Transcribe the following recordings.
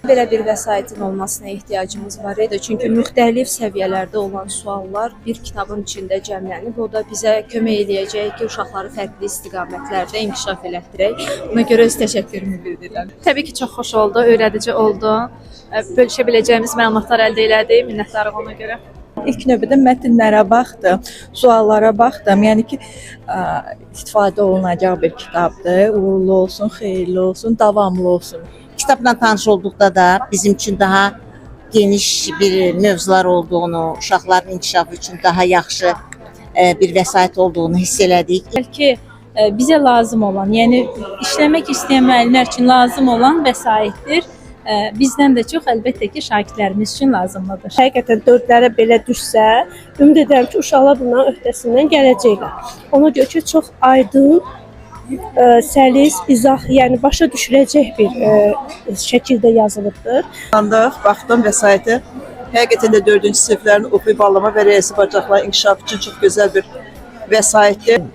Belə bir vəsaitin olmasına ehtiyacımız var idi. Çünki müxtəlif səviyyələrdə olan suallar bir kitabın içində cəmlənib. O da bizə kömək eləyəcək ki, uşaqları fərqli istiqamətlərdə inkişaf elətdirək. Buna görə öz təşəkkürümü bildirirəm. Təbii ki, çox xoş oldu, öyrədici oldu. Bölüşə biləcəyimiz məlumatlar əldə elədik. Minnətdarıq ona görə. İlk növbədə mətnlərə baxdım, suallara baxdım. Yəni ki, istifadə olunacaq bir kitabdır. Uğurlu olsun, xeyirli olsun, davamlı olsun. Kitabla tanış olduqda da bizim üçün daha geniş bir mövzular olduğunu, uşaqların inkişafı üçün daha yaxşı bir vəsait olduğunu hiss elədik. Bəlkə bizə lazım olan, yəni işləmək istəyən müəllimlər üçün lazım olan vəsaitdir. Bizdən də çox əlbəttə ki, şagirdlərimiz üçün lazımlıdır. Həqiqətən dördlərə belə düşsə, ümid edirəm ki, uşaqlar bunların öhdəsindən gələcəklər. Ona görə ki, çox aydın, səlis, izah, yəni başa düşüləcək bir şəkildə yazılıbdır. Baxdıq, baxdım vəsaitə. Həqiqətən də dördüncü siniflərin oxuyub anlama və riyazi bacarıqların inkişafı üçün çox gözəl bir vəsaitdir.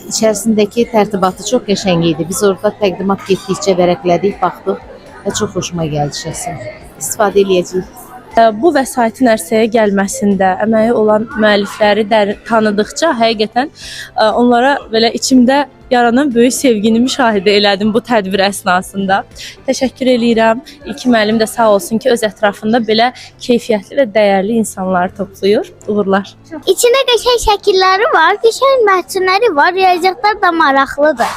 İçərisindəki tərtibatı çox qəşəng idi. Biz orada təqdimat getdikcə vərəqlədik, baxdıq və çox xoşuma gəldi şəxsən. İstifadə eləyəcəyik. Bu vəsaitin ərsəyə gəlməsində əməyi olan müəllifləri tanıdıqca həqiqətən onlara belə içimdə yaranan böyük sevgini müşahidə elədim bu tədbir əsnasında. Təşəkkür eləyirəm. İlkin müəllim də sağ olsun ki, öz ətrafında belə keyfiyyətli və dəyərli insanları toplayır. Uğurlar. İçində qəşəng şəkilləri var, qəşəng mətnləri var, riyaziyyatlar da maraqlıdır.